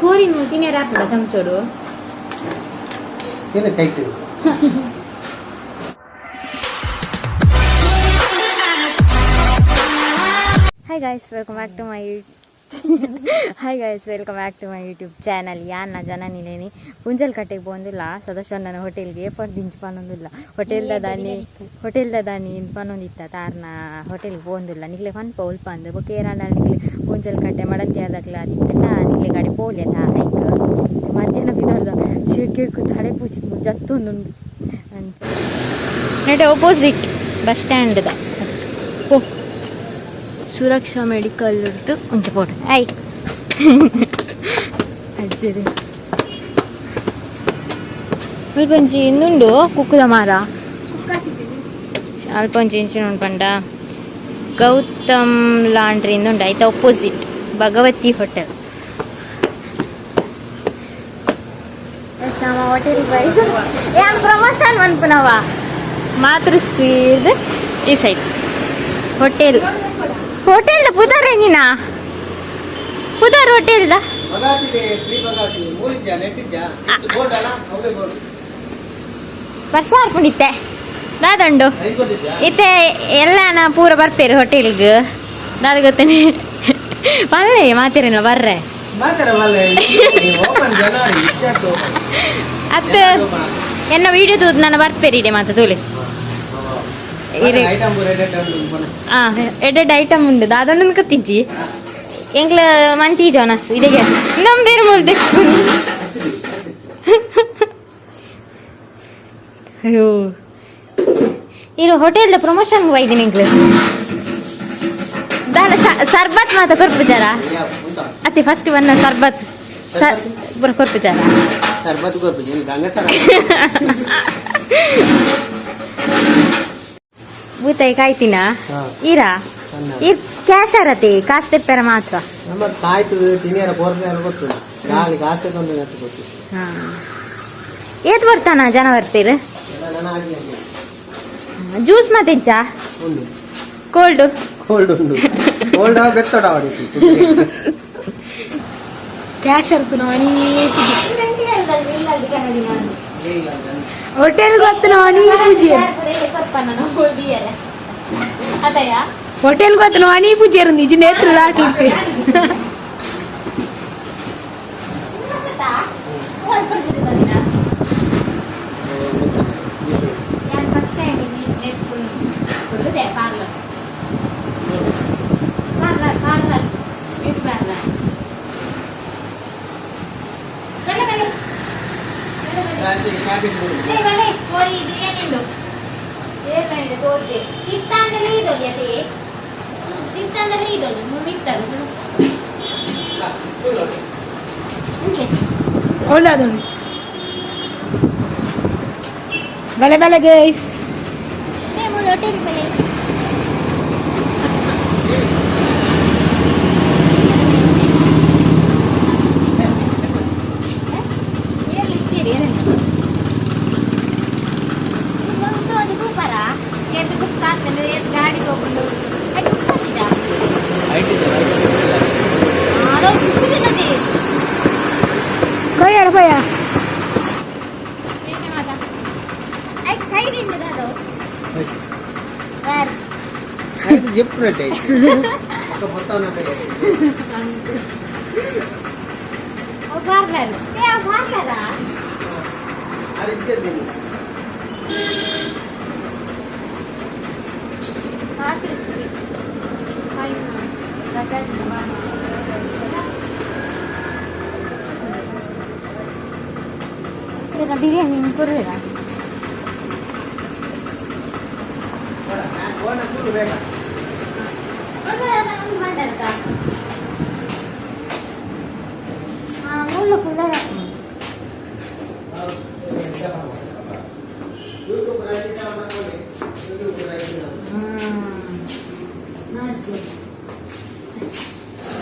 ಕೋರಿನ ತಿನ್ಯರ ಆಪುಂಡ ಚಮಚೋಡು. ತಿನ್ನು ಕೈಟ್. Hi guys, welcome back to my hi guys, welcome back to my YouTube channel. ಯಾನ್ ಜನನಿಲೇನಿ ಪುಂಜಲ್ ಕಟ್ಟೆಗೆ ಪೋಂದಿಲ್ಲ ಸದಾಶಿವಣ್ಣನ ಹೋಟೆಲ್ಗೆ ಪರ್ ದಿಂಚು ಪನೊಂದಿಲ್ಲ ಹೋಟೆಲ್ದ ದಾನಿ ಹೋಟೆಲ್ದ ದಾನಿ ಇಂದ್ ಪನೊಂದಿತ್ತ ತಾರ್ನ ಹೋಟೆಲ್ಗೆ ಪೋಂದಿಲ್ಲ ನಿಕ್ಲೆ ಪನ್ಪ ಉಲ್ಪ ಅಂದ್ ಬೊಕ ಏರಾಂಡ ನಿಕ್ಲೆ ಪುಂಜಲ್ ಕಟ್ಟೆ ಮಡಂತಿಯಾದಕ್ಲೆ ಆದಿತ್ತಂಡ ನಿಕ್ಲೆ ಗಾಡಿ ಪೋಲೆ ತಾ ಐಕ್ ಮಧ್ಯಾಹ್ನ ಬಿದಾರ್ದ ಶೆಕೆಕ್ ತಡೆ ಪೂಜಿ ಜತ್ತೊಂದುಂಡು ಅಂಚ ನೆಟೆ ಅಪೋಸಿಟ್ ಬಸ್ ಸ್ಟ್ಯಾಂಡ್ದ ಪೋ ಸುರಕ್ಷಾ ಮೆಡಿಕಲ್ ಇರ್ತು ಒಂಚ ಪೋಟು I ಅಜ್ಜರಿ ಅಲ್ಪೊಂಜಿ ಇಂದುಂಡು ಕುಕ್ಕುದ ಮಾರ ಅಲ್ಪೊಂಜಿ ಇಂಚಿನ ಉಂಡು ಪಂಡ ಗೌತಮ್ ಲಾಂಡ್ರಿ ಇಂದುಂಡು ಐತ ಅಪೋಸಿಟ್ ಭಗವತಿ ಹೋಟೆಲ್ ನಮ್ಮ ಹೋಟೆಲ್ ಬೈ ಯಾನ್ ಪ್ರಮೋಷನ್ ಮನ್ಪುನವ ಮಾತೃಶ್ರೀ ಈ ಸೈಡ್ ಹೋಟೆಲ್ ಹೋಟೆಲ್ ಪುದರ್ ಏನಿನ ಪುದರ್ ಹೋಟೆಲ್ದ ಬಗಾಟಿದೆ ಶ್ರೀ ಬಗಾಟಿ ಮೂಲಿದ್ಯಾ ನೆಟ್ಟಿದ್ಯಾ ಬೋರ್ಡ್ ಅಲ್ಲ ಅವೇ ಬೋರ್ಡ್. ಬರ್ಸಾರ್ ಪುಣಿತೆ ದಾದಂಡು. ರೈನ್ ಕೊಟ್ಟಿದ್ಯಾ? ಇತ್ತೆ ಎಲ್ಲ ನಾ ಪೂರ ಬರ್ಪೇರು ಹೋಟೆಲ್ಗ್ ದಾದ ಗೊತ್ತೇನೆ ಪಲ್ಲೆ ಮಾತಿರಲ್ಲ ಬರ್ರೆ. ಮಾತಾಡ ಮಲ್ಲೆ ಓಪನ್ ಜನವರಿ ಇತ್ಯಾತು. ಅತ್ತ ಎನ್ನ ವಿಡಿಯೋ ತೂದು ನಾನು ಬರ್ಪೇರಿ ಇದೆ ಮಾತ ತೂಲೆ ಇರೆ. ಐಟಮ್ ಪೂರ ಎಡೆಡ್ ಉಂಡು. ಆ ಎಡೆಡ್ ಐಟಮ್ ಉಂಡು ದಾದಂಡು ಕತ್ತಿಜ್ಜಿ ಎಂಗ್ಲ ಮಂತಿ ಜೋನಸ್ ಇದೆಗೆ ನಮ್ ಬೇರೆ ಮುಲ್ದೆ. ಅಯ್ಯೋ ಇದು ಹೋಟೆಲ್ದ ಪ್ರಮೋಷನ್ ಹೋಯ್ದಿನಿ ಎಂಗ್ಲ ದಾಲ ಸರ್ಬತ್ ಮಾತ ಕೊರ್ಪುಜಾರ? ಅತ್ತೆ ಫಸ್ಟ್ ಒನ್ನ ಸರ್ಬತ್ ಪೂರ ಕೊರ್ಪುಜಾರ? ಸರ್ಬತ್ ಕೊರ್ಪುಜಿ ಗಂಗಸರ. ಬೂತಾಯಿ ಕಾಯ್ತಿನ? ಹಾ. ಈರಾ ಈ ಕ್ಯಾಶ್ ಅರತೆ ಕಾಸು ತೆಪ್ಪೆರ ಮಾತ್ರ. ನಮ್ಮ ಕಾಯ್ತು ತಿನಿಯರ ಕೋರ್ಪೆರ ಗೊತ್ತು ಗಾಳಿ ಕಾಸೆ ತೊಂದರೆ ಗೊತ್ತು. ಹಾ ಏತ್ ಬರ್ತಾನ ಜನ ಬರ್ತೀರ? ಎಲ್ಲ ನನ್ನ ಆಗಿ. ಜ್ಯೂಸ್ ಮತ್ತೆ ಉಂಡು. ಕೋಲ್ಡ್. ಕೋಲ್ಡ್ ಉಂಡು ಕೋಲ್ಡ್ ಬೆತ್ತಡ ಹೊಡಿತು. ಕ್ಯಾಶ್ ಅರ್ತು ಹೋಟೆಲ್ ಗೊತ್ತು ನಾನಿ ಪೂಜೆ. ಹೋಟೆಲ್ ಗೊತ್ತು ನಾನಿ ಪೂಜೆ ನಿಜ ನೇತ್ರ ಲಾಟ್. ಒಳ್ಳೆದು ಬಲೆ ಬಲೆ ಗೈಸ್. ಕೊಯ್ಯಾರ ಕೊಯ್ಯ. చెప్పినట్టు ఒక మొత్తం. అది ఇచ్చేది. ಬಿರಿಯಾನಿ ಕೊಡುವೆರಾ? ಬೇಗ.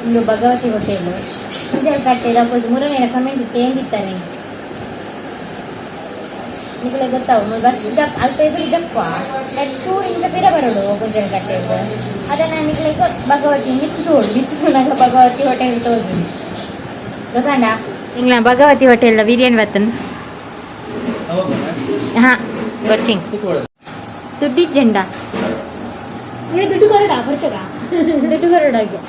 ಒಂದು ಭಗವತಿ ಹೋಟೆಲ್ ಪೂಜೆ ಕಟ್ಟೆ ಅಪೋಸ್ ಮುರನೇನ ಕಮೆಂಟ್ ತೇಂದಿತ್ತಾನೆ ನಿಕಲೆ ಗೊತ್ತಾವು ಬಸ್ ಜಪ್ ಅಲ್ಪ ಎದುರು ಜಪ್ಪ ಚೂರು ಇಂಚ ಪಿರ ಬರೋಡು ಪೂಜೆ ಕಟ್ಟೆ ಅದನ್ನ ನಿಕಲೆ ಭಗವತಿ ಮಿತ್ತು ತೋಡು ಮಿತ್ತು ತೋಡಾಗ ಭಗವತಿ ಹೋಟೆಲ್ ತೋಜು. ಗೊತ್ತಾಂಡ ಇಂಗ್ಲ ಭಗವತಿ ಹೋಟೆಲ್ ಬಿರಿಯಾನಿ ಬರ್ತನ್. ಹಾ, ಗೊರ್ಚಿಂಗ್ ದುಡ್ಡಿಜ್ಜಂಡ. ಏ, ದುಡ್ಡು ಕೊರಡ ಬರ್ಚಗ. ದುಡ್ಡು ಬರೋಡಾಗೆ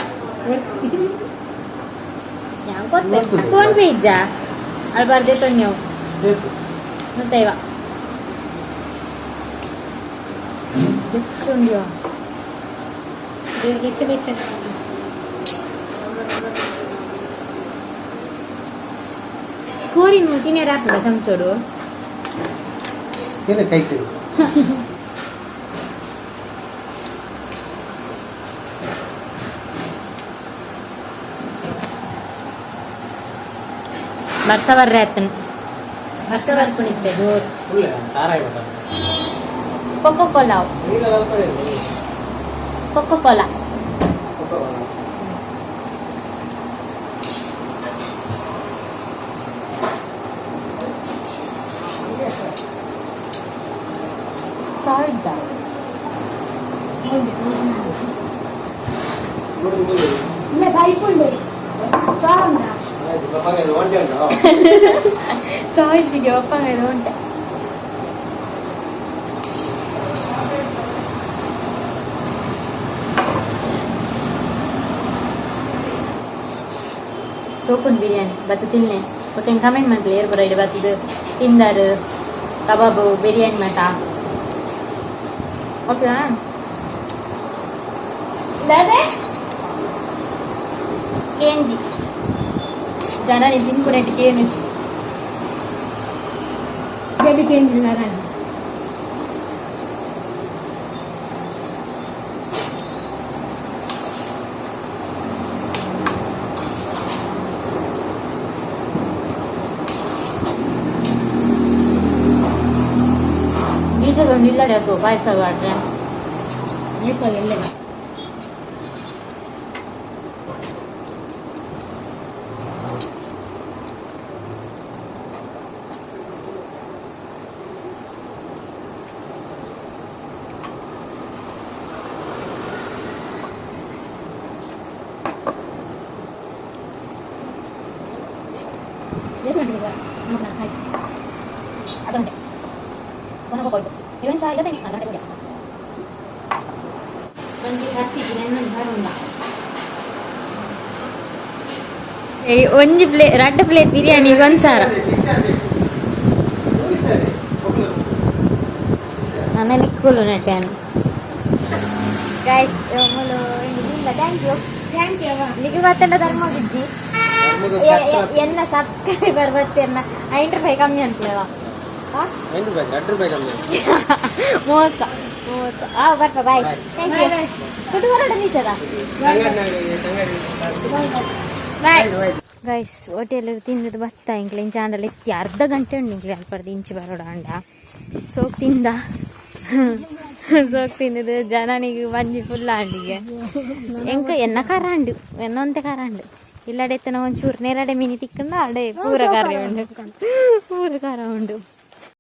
ಫೋನ್ ಪೇ ಇಜ್ಜಾ? ಅಲ್ಲಿ ಬರ್ದೆ ನೀವು ಮತ್ತೆ ಇವ ಉಂಡ್ಯೋ. ಬೆಚ್ಚ ಬೆಚ್ಚ. ಕೋರಿನ ತಿನ್ಯರ ಆಪುಂಡ ಚಮಚೋಡು? ಏನು ಕೈತು? ಬರ್ಸ ಬರ್ರೆ ಆತನ್, ಬರ್ಸ ಬರ್ಪುಣಿತ್ತೆ ಜೋರು. ಉಳ್ಳೆ ತಾರಾಯಿ ಮತ. Coca Cola. ನೀಲ. Coca Cola. ಇಲ್ಲ, ಕೈಪುಂಡೆ ಸಾರಂಡ. ಒಂಟೆ. ಚಾಯ್ಸಿಗೆ ಒಪ್ಪಂಗ ಉಂಟೆ. ಸೋಪುನ್ ಬಿರಿಯಾನಿ ಬತ್ತ ತಿನ್ನೆ ಮತ್ತೆ ಕಮೆಂಟ್ ಮಾಡ್ಲಿ. ಏರ್ ಬರ ಇಡು ಬತ್ತದು ತಿಂದಾರು ಕಬಾಬು ಬಿರಿಯಾನಿ ಮಟ. ಓಕೆ ದಾದೆ ಕೇಂಜಿ ಜನ ನೀನು ತಿನ್ಕೊಡೆ ಕೇನು. ಬೇಬಿ ಕೇಂದ್ರ ನಾನು. ಬೀಜಗಳು ಇಲ್ಲಡೆ ಅದು ಪಾಯಸ ಮಾಡ್ರೆ. ಎಲ್ಲ. ಒಂಜಿ ಪ್ಲೇಟ್, ರಡ್ಡ್ ಪ್ಲೇಟ್ ಬಿರಿಯಾನಿ ಒಂದ್ಸಾರ. ನನ್ನ ನಿಕ್ಕುಲು ನೆಟ್ಟಾನು ಗೈಸ್ ಮೂಲು. Thank you. Thank you. ನಿಮಗೆ ಬತ್ತಂಡ ಧರ್ಮಗಿಜ್ಜಿ ಎನ್ನ ಸಬ್ಸ್ಕ್ರೈಬರ್ ಬತ್ತೆನ್ನ 5 ರೂಪಾಯಿ ಕಮ್ಮಿ ಅಂತಲೇವಾ? 5 ರೂಪಾಯಿ, 2 ರೂಪಾಯಿ ಕಮ್ಮಿ. ಮೋಸ ಮೋಸ. ಆ ಬರ್ಪ, ಬಾಯ್, thank you. ದುಡ್ಡು ಬರೋಡ ನೀಚದ. Bye guys. ಹೋಟೆಲ್ ತಿಂದದ್ದು ಬತ್ತ ಇಂಕ್ಲೆ ಇಂಚ ಆಂಡಲ ಎತ್ತಿ ಅರ್ಧ ಗಂಟೆ ಉಂಡು ಇಂಕ್ಲೆ ಅಲ್ಪರ್ದು ಇಂಚಿ ಬರೋಡ ಅಂಡ. ಸೋಕ್ ತಿಂದ, ಸೋಕ್ ತಿಂದದ್ದು ಜನನಿಗೆ ಬಂಜಿ ಫುಲ್ ಆಂಡಿಗೆ. ಎಂಕ ಎನ್ನ ಖಾರ ಅಂಡು, ಎನ್ನೊಂತೆ ಖಾರ ಅಂಡು. ಇಲ್ಲಡೆ ಎತ್ತನ ಒಂಚೂರು ನೇರಡೆ ಮಿನಿ ತಿಕ್ಕಂಡ ಅಡೆ ಪೂರ ಖಾರ ಉಂಡು, ಪೂರ ಖಾರ ಉಂಡು.